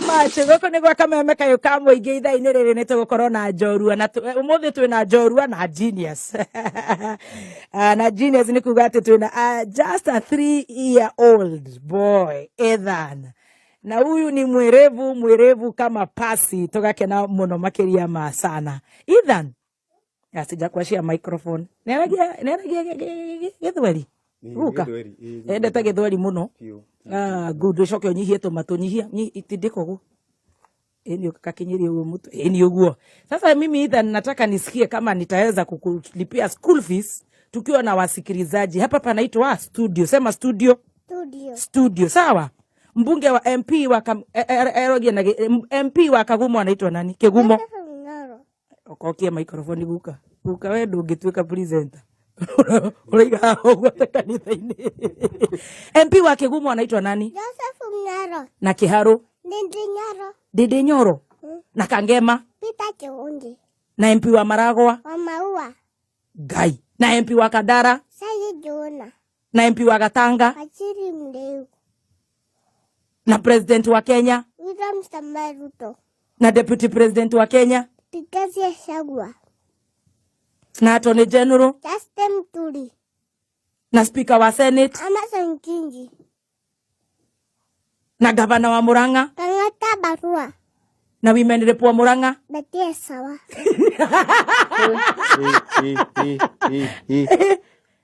Much. Gũkũ nĩ gwa Kameme kayũ ka mũingĩ. Ithaa-inĩ rĩrĩ nĩ tũgũkorwo na njorua na ũmũthĩ twĩna njorua na genius. Ah, na genius nĩ kuga atĩ twĩna just a 3 year old boy, Ethan, na huyu ni mwerevu mwerevu kama pasi. Tũgakena mũno makĩria ma sana. Ethan, sijakuashia microphone. Nĩaragia gĩthweri. Guka endete gĩthweri mũno. Ah, good. Ũcoke ũnyihie tũmatũ, nyihia, tindĩka ũguo. Ĩni kakinyĩrie ũguo mũtwe. Ĩni ũguo. Sasa mimi, Ethan, nataka nisikie kama nitaweza kukulipia school fees tukiwa na wasikilizaji hapa. Panaitwa studio. Sema studio. Studio. Studio, sawa. Mbunge wa MP wa erogie na MP wa Kagumo anaitwa nani? Kigumo. Joseph Ng'aro. Okokie microphone. Guka, guka, we ndũngĩtuĩka presenter, ũraiga haha ũguo ta kanitha-inĩ. MP wa Kigumo anaitwa nani? Joseph Ng'aro. Na Kiharu? Ndindi Nyoro. Ndindi Nyoro. Na Kangema? Peter Kiungi. Na MP wa Maragwa? Wa Maua. Ngai. Na MP wa Kandara? Sayi Jona. Na MP wa Gatanga? Wachiri Mdeu. Na president wa Kenya? William Samoei Ruto. Na deputy president wa Kenya? Rigathi Gachagua. Na attorney general? Justin Muturi. Na speaker wa Senate? Amason Kingi. Na gavana wa Murang'a? Kang'ata Barua. Na women rep wa Murang'a? Betty Sawa.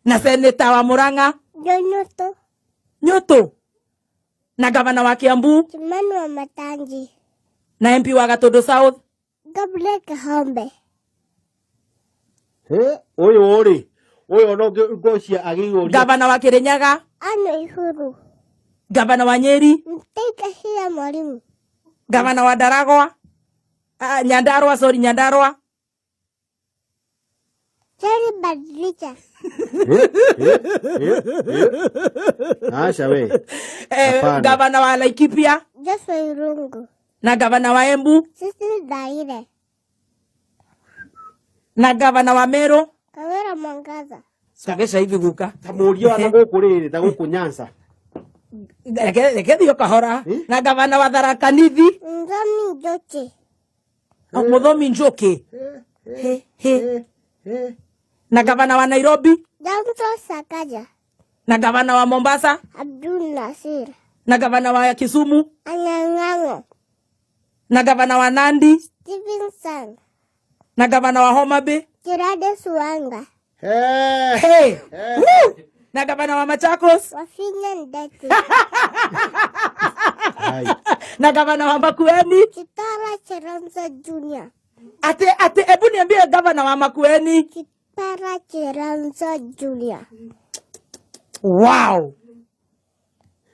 Na senator wa Murang'a? John Nyutu. Nyutu. Na gavana wa Kiambu? Kimani Wamatangi. Na MP wa Gatundu South? Gabriel Kihombe. Ũyũ rĩ, ũyũ no ngũcia agĩrĩirwo. Gavana wa Kirinyaga? Anne Waiguru. Gavana wa Nyeri? Mutahi Kahiga Mwalimu. Gavana wa Ndaragwa, ah, Nyandarua, sorry, Nyandarua? Jerry Badilisha. Aca we. Eh, Hapana. Gavana wa Laikipia? Joshua Irungu. Na gavana wa Embu? Cecily Mbarire. Na gavana wa Meru? Kawira Mwangaza. Songesha hivi, guka. Ta mũria wa na gũkũ rĩrĩ, ta gũkũ Nyanza. Reke thiĩ kahora. Na gavana wa Tharaka Nithi? Muthomi Njuki. Muthomi Njuki. He, he. Na gavana wa Nairobi? Johnson Sakaja. Na gavana wa Mombasa? Abdul Nasir. Na gavana wa Kisumu? Anyang' Nyong'o. Na gavana wa Nandi? Stephen Sang. Na gavana wa Homa Bay? Gladys Wanga. Hey. Woo! Na gavana wa Machakos? Wavinya Ndeti. Hai. Na gavana wa Makueni? Chitara Cheronzo Junior. Ate, hebu niambie gavana wa Makueni. Chitara Cheronzo Junior. Wow.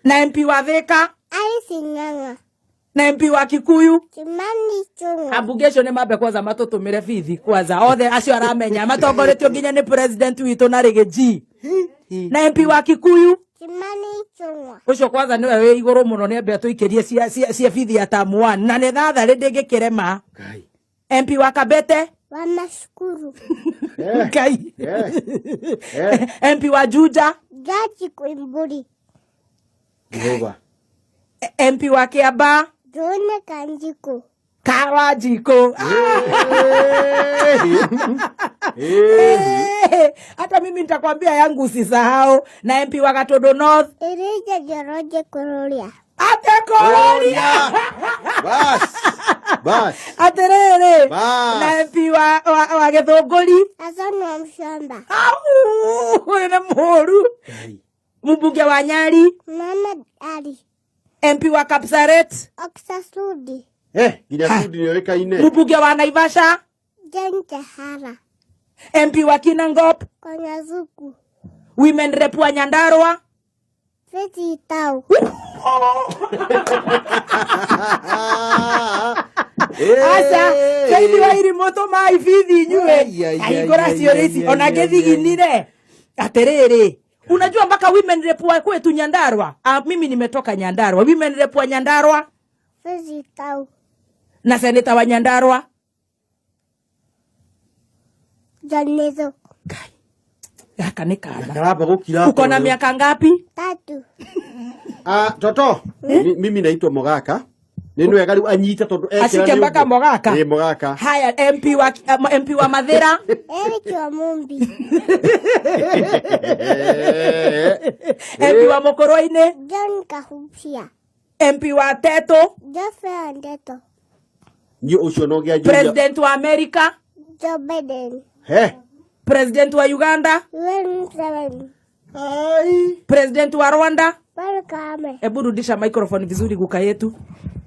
Na MP wa Thika? Alice Ng'ang'a. Na MP wa Kikuyu? Kimani Ichung'wa. Ambunge acio nĩ mambe kwanza matũtũmĩre bithi kwanza, othe acio aramenya matongoretio nginya nĩ president witũ na Riggy G. Na MP wa Kikuyu? Kimani Ichung'wa. Ũcio kwanza nĩwe wĩ igũrũ mũno, nĩ ambe atũikĩrie cia bithi ya term one na nĩ thatharĩ ndĩngĩkĩrema. Ngai. MP wa Kabete? Wa Mashukuru. Ngai. MP wa Juja? George Koimburi. Jehova. MP wa Kiambaa? Njuguna Kanjikũ. Kawanjikũ. Hata mimi nitakwambia yangu, usisahau. Na MP wa Gatundu North? Elijah Njoroge Kururia. Ate Kururia. Bas. Bas. Atĩrĩrĩ. Bas. Na MP wa Gĩthũngũri? Hassan Wamuchomba. Au, ũyũ nĩ mũũru. Ngai. Mbunge wa Nyali? Mohamed Ali. MP wa Kapsaret? Oscar Sudi. Nginya Sudi nĩ oĩkaine. Mbunge wa Naivasha? Jane Kihara. MP wa Kinangop? Konya Thuku. Women rep wa Nyandarua? Faith Gitau. Aca, Faith wa irimũ, tũmai bithi inyuĩ. Ai, ai, ai, Ahingũra ai, ciũria ai, ici ai, ona ai, ngĩthiginire. Atĩrĩrĩ, unajua mpaka women rep wa kwetu Nyandarua? Ah, mimi nimetoka Nyandarua. Women rep wa Nyandarua? Faith Gitau. Na seneta wa Nyandarua? John Methu. Ngai, gaka nĩ kana. Karamba gũkira. Uko na miaka ngapi? 3. Ah, toto. Mimi naitwa Mogaka. Nĩ wega rĩu anyite tondũ ekĩra Ashike nĩ mpaka ũguo. Mogaka. Ĩ, Mogaka. Haya, MP wa MP wa Mathira. Eric Wamumbi. MP wa Mukurwe-ini. John Kahupia. MP wa Teto. Geoffrey Andeto. Niĩ ũcio no ngĩanjũria. President wa America. Joe Biden. He. President wa Uganda. Yoweri Museveni. Ai. President wa Rwanda. Paul Kagame. Hebu rudisha microphone vizuri guka yetu.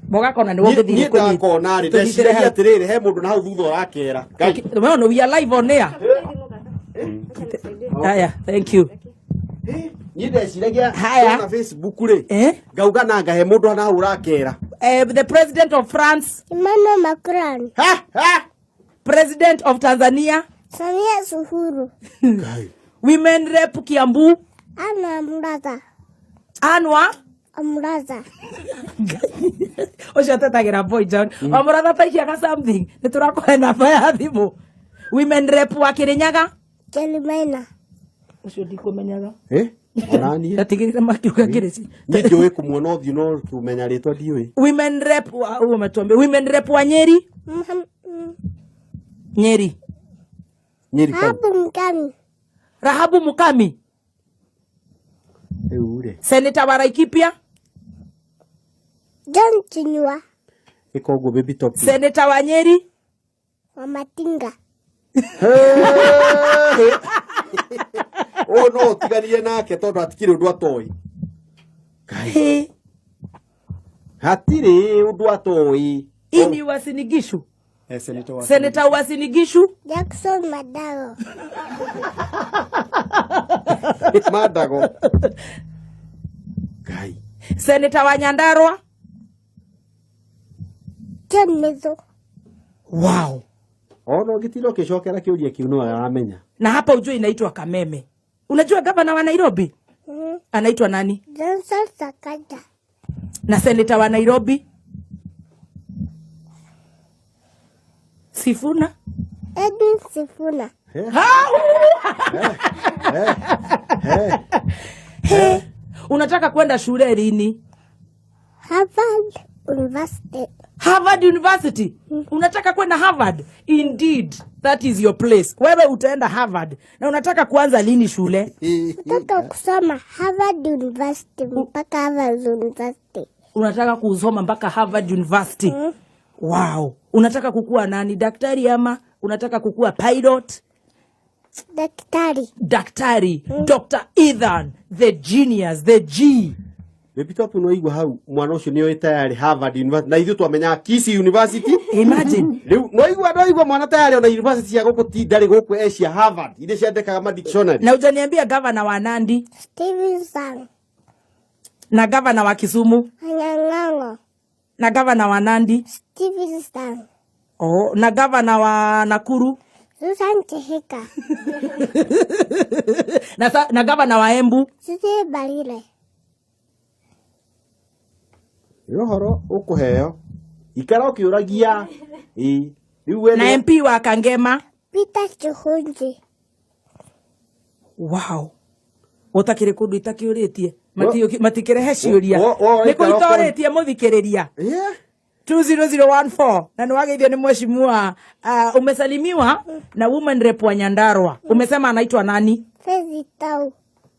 Mogaka ona nĩwe Niĩ ũngĩthiĩ ndakona rĩ, ndeciragia atĩrĩrĩ, he mũndũ na hau thutha ũrakera. Ngai. No, we are live on air. Haya, thank you. Niĩ ndeciragia Haya. ndona Facebook rĩ, Eh? ngauga na ngahe mũndũ na hau ũrakera. The president of France, Emmanuel Macron. Ha, ha. President of Tanzania, Samia Suluhu. Ngai. Women Rep Kiambu, Anna Mratha. Anwa Amratha. Ũcio atetagĩra boy John. Wamũratha taiciaga something nĩ tũrakũhe namba ya thimũ. Women Rep wa Kirinyaga. Jerry Maina. Ũcio ndikũmenyaga. Eh? Ona niĩ. Ndatigĩrĩra makiuga kĩrĩci. Niĩ njũĩ kũmuona ũthiũ no kũmenya rĩtwa ndiũĩ. Women Rep wa huo umetuambia. Women Rep wa Nyeri. Nyeri. Nyeri kau. Habu Mkami. Rahabu Mukami. Rĩu rĩ. Senator wa Laikipia. John Kinyua. Ĩka ũguo baby top. Senator wa Nyeri. Wamatinga. Ũyũ no ũtiganire nake tondũ hatikĩrĩ ũndũ atoĩ. Hey. Hatirĩ ũndũ atoĩ. Hii ni Uasin Gishu. Senator wa Senator Uasin Gishu. Jackson Madago. Mandago. Ngai. Senator wa Nyandarua. John Methu. Wow. Ona ũngĩtinda ũkĩcokera kĩũria kĩu no aramenya. Na hapa ujue inaitwa Kameme. Unajua gavana wa Nairobi anaitwa nani? Johnson Sakaja. Na senator wa Nairobi? Sifuna. Edwin Sifuna. He. Unataka kwenda shule lini? Harvard University. Harvard University. Unataka kwenda Harvard? Indeed, that is your place. Wewe utaenda Harvard. Na unataka kuanza lini shule? Nataka kusoma Harvard University mpaka Harvard University. Unataka kusoma mpaka Harvard University. Wow. Unataka kukua nani? Daktari ama unataka kukua pilot? Daktari. Daktari. Dr. Ethan, the genius, the G. Baby top no igua hau mwana ũcio nĩ oĩ tayari Harvard University na ithuĩ twamenyaga Kisii University. Imagine. Rĩu no igua mwana tayari ona university cia gũkũ ti ndarĩ gũkũ Asia Harvard iria ciandĩkaga ma dictionary. Na hujaniambia gavana wa Nandi Steven Sang. na gavana wa Kisumu Anyang'ang'o. na gavana wa Nandi. Steven Sang. Oh, na gavana wa Nakuru Susan Kihika. Na gavana wa Embu. Susie Barile. Nĩ ũhoro ũkũheo ikara ũkĩũragia. Ĩ, rĩu we Na MP wa Kangema. Peter Kihunji. Wow. Utakiri kundu itakiuritie matikirehe ciuria Wo nä kå ikara itorä må thikä rä ria. Yeah. 20014 na nä wageithio nä mheshimiwa, umesalimiwa na woman rep wa Nyandarua. Umesema anaitwa nani? Fezi Tau.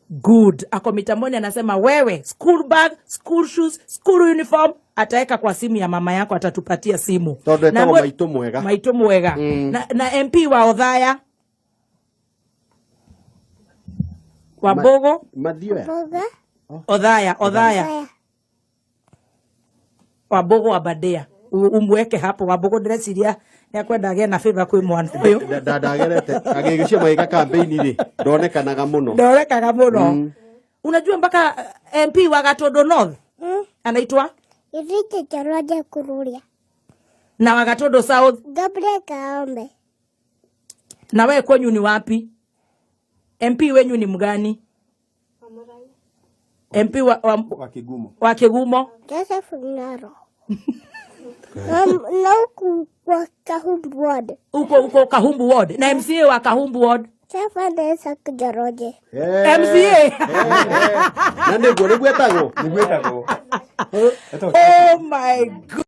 Good. Ako mitamboni, anasema wewe school bag, school shoes, school uniform ataweka kwa simu ya mama yako, atatupatia simu. Tondũ Na etagwo Maitũ Mwega. Maitũ Mwega. Na MP wa Othaya wa Mbogo. Mathioya. Boga. Othaya, Othaya. Saya. Wambogo wa Badea. Umweke hapo Wambogo, ndĩreciria nĩakwenda agĩe na favor kwĩ mwana ũyũ. Ndagerete agĩgĩcio magĩka campaign rĩ ndonekanaga mũno. Ndorekaga mũno. Unajua mpaka MP wa Gatondo North anaitwa Irike Njoroge Kururia. Na wa Gatondo South? Gabriel Kaombe. Na wewe kwenyu ni wapi? MP wenyu ni mgani? MP wa Wa Kigumo. Wa Kigumo. Joseph Ngaro. Na huku kwa Kahumbu Ward. Uko Kahumbu Ward. Na MCA wa Kahumbu Ward? Stephen Isaac Njoroge. MCA. Na nĩguo etagwo. Nĩguo etagwo. Oh my God.